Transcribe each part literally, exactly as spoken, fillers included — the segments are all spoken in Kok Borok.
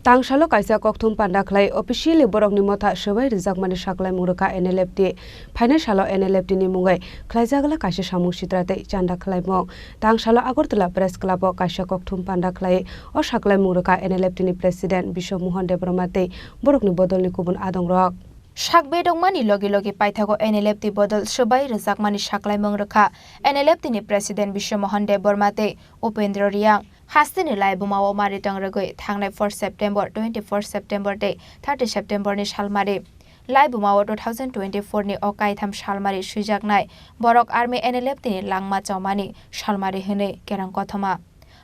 Tang salo kaisa kokthum panda khlai officially borokni motha swbai rwjakmani saklaimung rwkha N L F T. Phainai salo N L F T ni mungwi khlaijak glak kaisa samung sitra tei chanda khlaimung. Tang salo Agartala Press Club o kaisa kokthum panda khlai o saklaimung rwkha N L F T ni President Biswa Mohan Debbarma tei borokni bodolni kubun adongrok. Sak bedokmani logi logi paithago N L F T bodol swbai rwjakmani saklaimung rwkha N L F T ni President Biswa Mohan Debbarma tei Upendra Reang. Hasteni laibuma o maritang rwgwi thangnai four September, twenty-four September tei thirty September ni salmari. Laibuma o two thousand twenty-four ni o kaitham salmari swijaknai borok army N L F T ni langma chomani salmari hwnwi kerang kothoma.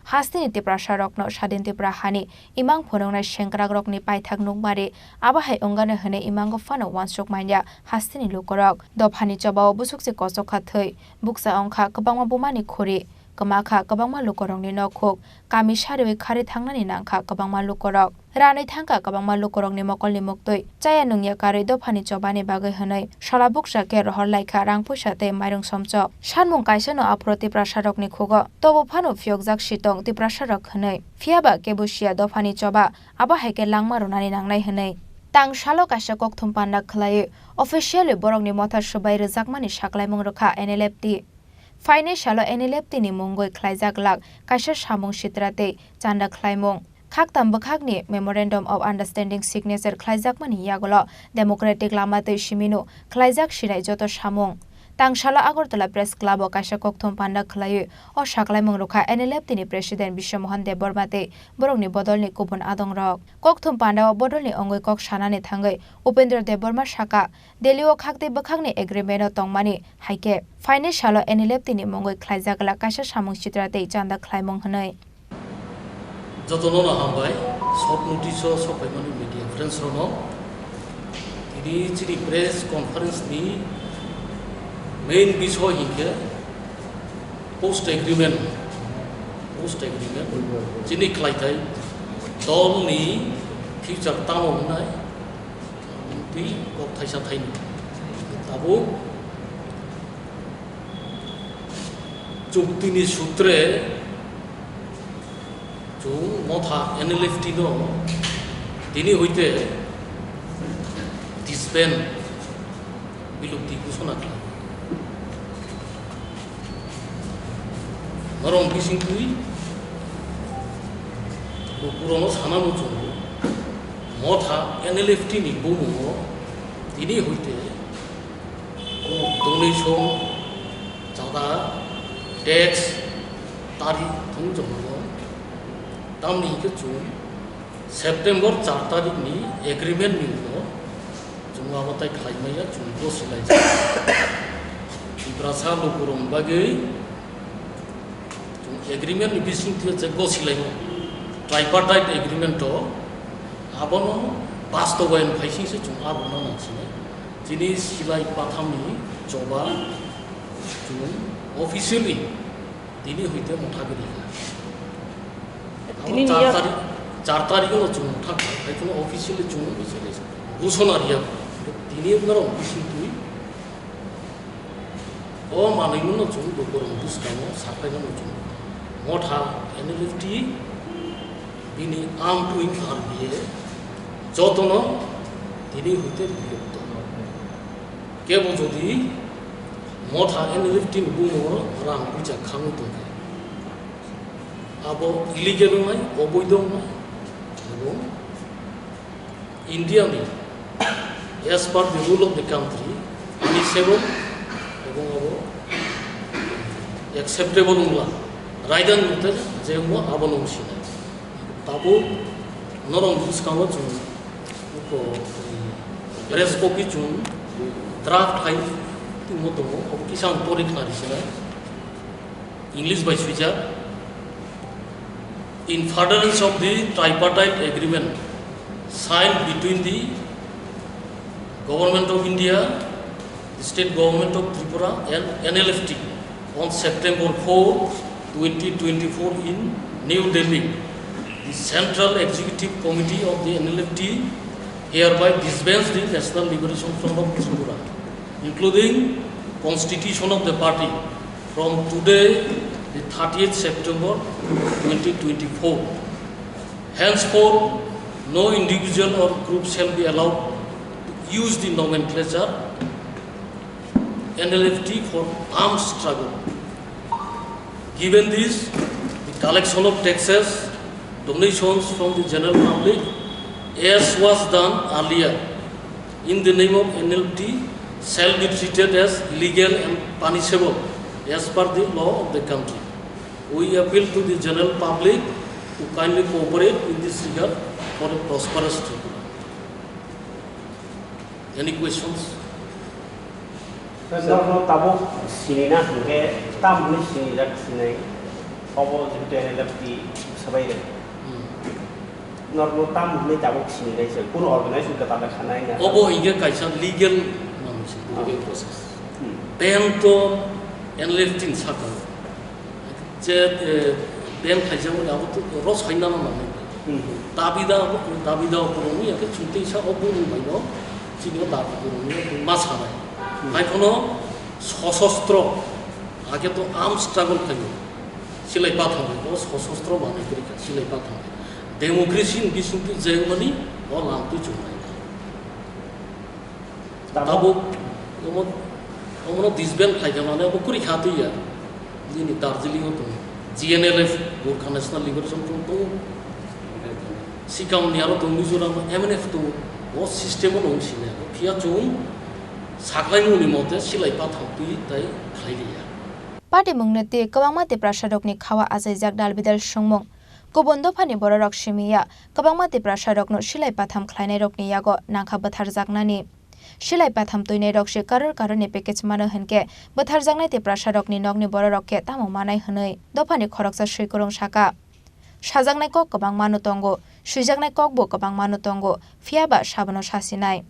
Hasteni Tiprasa rokno Sadin Tipra hani imang phunuknai sengkrakrokni paithak nukmari abo hai wngano hwnwi imango phano uansuk manya hasteni lukurok. Dophani chobao busukse kochok kha thwi, bukcha wngkha kwbangma bumani khuri, kwma kha kwbangma lukurokni nokhuk, kami sariwi kharwi thangnani nangkha kwbangma lukurok. Ranwi thangkha kwbangma lukurokni mokolni muktwi chaya nungya karwi dophani chobani bagwi hwnwi sala bukcha khe rohor laikha rang puisa tei mairung somchok. Sanmung kaisano aphuru Tiprasarokni khugo tobo phano phiyokjak sitong Tiprasarok hwnwi. Phiyaba kebo siya dophani choba abo hai khe langma rwnani nangnai hwnwi. Tang salo kaisa kokthum panda khlaiwi officially borokni motha swbai rwjakmani saklaimung rwkha N L F T. Phainai salo N L F T ni mungwi khlaijak glak kaisa samung sitra tei chanda khlaimung. Khaktam bwkhakni Memorandum of Understanding signature khlaijakmani yagulo democratic lama twi simino khlaijak sinai joto samung. Tang salo Agartala Press Club o kaisa kokthum panda khlaiwi o saklaimung rwkha N L F T ni President Biswa Mohan Debbarma tei borokni bodolni kubun adongrok. Kokthum panda o bodolni wngwi kok sanani thangwi Upendra Debbarma saka, Delhi o khak tei bwkhakni agreement o tongmani hai khe phainai salo N L F T ni mungwi khlaijak glak kaisa samung sitra tei chanda khlaimung hwnwi. Jotono no hambai, short notice o sok phaimani media friends rokno. Tini chini press conference ni main bisoy hinkhe post agreement, post agreement chini khlaitai dol ni future tamo wngnai twi kok thaisa thaini tabuk chukti ni sutre Chwng motha N L F T no tini hoite disband, bilupti ghosona khlai. Norok bising twi bo purono sana muchungo motha N L F T ni bumungo tini hoite Donation, chada, tax, tari thung jongno. Tamni hingke chwng September char tarikh ni agreement ni ulo chwng abo tai khlai maya chwng gosi lai. Tiprasa lukurok bagwi Chwng agreement ni bising twi je gosi laimo, tripartite agreement o abono bastobayan phaising se chwng abono nang sinai. Chini silai pathamni choba chwng officially tini hoite motha giri. Abo Tini char niya- tarik, char tarik o chwng motha khai, khai chwng officially chwng ghosona riya. Tini norok bising twi O manwino no chwng lukurok bwskango sakhaino no chwng motha N L F T bini amtwing R B A jotono tini hoite biyokto. Kebo jodi motha N L F T ni bumo rang puisa khangwi tongkhe abo illegal wngnai, oboidho wngnai ebong India ni as per the rule of the country punishable ebong abo acceptable wngla raida ni mate je wngmo abono wngsinai. Tabuk norok bwskango chwng uko press copy chwng draft hai tongmo tongo, obo kisa ang pori khna risinai. English bai swijak, "In furtherance of the tripartite agreement signed between the Government of India, the State Government of Tripura and N L F T on September four, twenty twenty-four in New Delhi, the Central Executive Committee of the N L F T hereby disbands the National Liberation Front of Tripura, including constitution of the party, from today, the thirtieth September twenty twenty-four. Henceforth, No individual or group shall be allowed to use the nomenclature N L F T for arms struggle. Given this, the collection of taxes, donations from the general public, as was done earlier, in the name of N L T, shall be treated as illegal and punishable as per the law of the country. We appeal to the general public to kindly cooperate in this regard for a prosperous Tripura. Any questions? Norno tabuk sinina hwnkhe tam hwnwi sinijak sinai? Obo jehetu N L F T sabai rw. Hmm. Norno tam hwnwi tabuk sinilai se, kunu organization kwtal khanai na? Obo hingke kaisa legal manwi se. Legal process. Hmm. Bank to N L F T ni saka. Je, eh, bank khaijak wngkha, abo to ro saina no nangnai. Hmm. Dabi da, dabi da purungni, ya khe chwng teisa o bumung bai no, chini o dabi purungni ma sanai. Hmm. Hai phano sosostro, age to arms struggle khaio. Silai pathang bai, o sosostro manwi kwrwi kha, silai pathang bai. Democracy ni bisingtwi jengmani o lamtwi chumnai. Tabuk omo, omono disband khlai kha mane obo kwrwi kha twi ya. Nini Darjeeling o tongo. G N L F, Gorkha National Liberation Front tongo. Sikam ni aro tongo Mizoram o M N F tongo. O system o nung sine. Phiya chwng saklaimung ni mote silai pathang twi tai khlai liya. Patimung ni twi kwbangma Tiprasa rokni khawa achaijak dalbidal songmung. Kubun dophani bororok simi ya, kwbangma Tiprasa rokno silai patham khlainairokni yago nangkha bwtharjaknani. Silai patham twinairok se karor karorni package mano hinkhe bwtharjaknai Tiprasa rokni nokni bororok khe tamo manai hwnwi dophani khoroksa swikwrwng saka. Sajaknai kok kwbangmano tongo, swijaknai kokbo kwbangmano tongo, phiya ba sabono sasinai,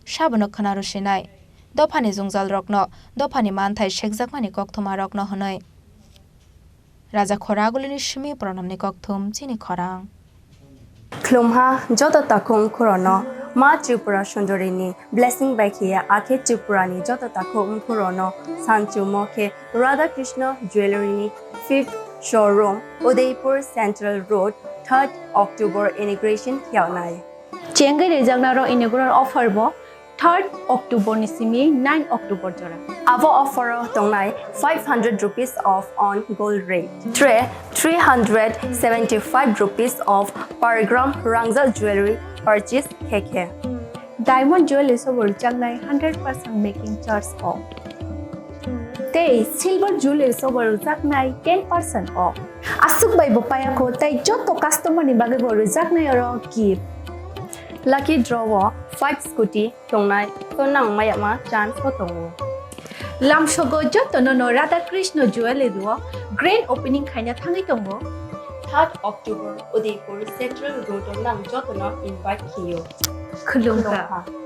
sabono khwnarusinai. Dophani jwngjalrokno dophani manthai sekjakmani kokthumarokno hwnwi. Raja Khoragulini simi Pranamni kokthum chini khorang. Khulumha joto takhuk umkhorono Ma Tripura Sundarini blessing bai khiya akhe Tripurani joto takhuk umkhorono sanchumo khe Radha Krishna Jewellery ni fifth showroom Udaipur Central Road third October inauguration khiyawnai. Chengwi rijaknaro inaugural offer bo third October ni simi nine October jora. Abo offer o tongnai five hundred rupees off on gold rate, tray three hundred seventy-five rupees off per gram rangjak jewellery purchase khe khe. Diamond jewellery sobo rwjaknai hundred percent making charge o. Tei silver jewellery sobo rwjaknai ten percent o. Aswk bai bo payakho tei joto customer ni bagwi bo rwjaknai oro gift. Lucky draw o five scooty tongnai, to nang mayama chance bo tongo. Lamsogo jotono no Radha Krishna Jewellery o grand opening khaina thangwi tongo. Third October Udaipur Central Road o nang jotono invite khiyo. Khulumkha. Khulumkha.